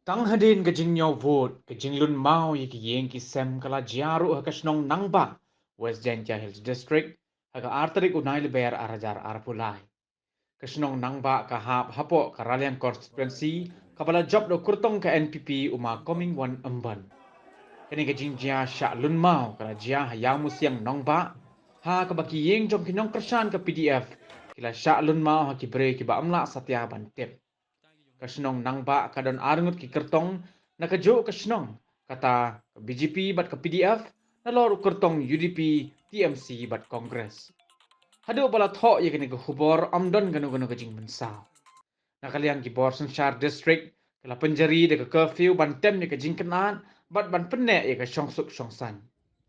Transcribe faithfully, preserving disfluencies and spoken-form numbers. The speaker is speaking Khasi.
Tang hadien ka jingñiew vote, ka jinglun maw ïa ki ïing ki sem ka la jia ruh ha ka shnong Nangbah, West Jaintia Hills District, ha ka ar tarik u Naiïalam ar hajar arphew lai. Ka shnong Nangbah ka hap hapoh ka Raliang constituency, kaba la jop da u kyrtong ka N P P u ma Comingone Ymbon. Kane ka jingjia shah lun maw ka la jia ha Ïawmusiang Nongbah, ha kaba ki ïing jong ki nongkyrshan ka P D F ki la shah lun maw ha ki briew kiba ym lah satia ban tip. Ka shnong Nangbah ka don ar ngut ki kyrtong na kajuh ka shnong, kata ka B J P bad ka P D F, nalor u kyrtong U D P, T M C bad Congress. Haduh ba la thoh ïa kane ka khubor ym don kano kano ka jingmynsaw. Na ka liang ki bor synshar district ka la pynjari da ka curfew ban tem ïa ka jingkynad bad ban pynneh ïa ka shongsuk shongsaiñ.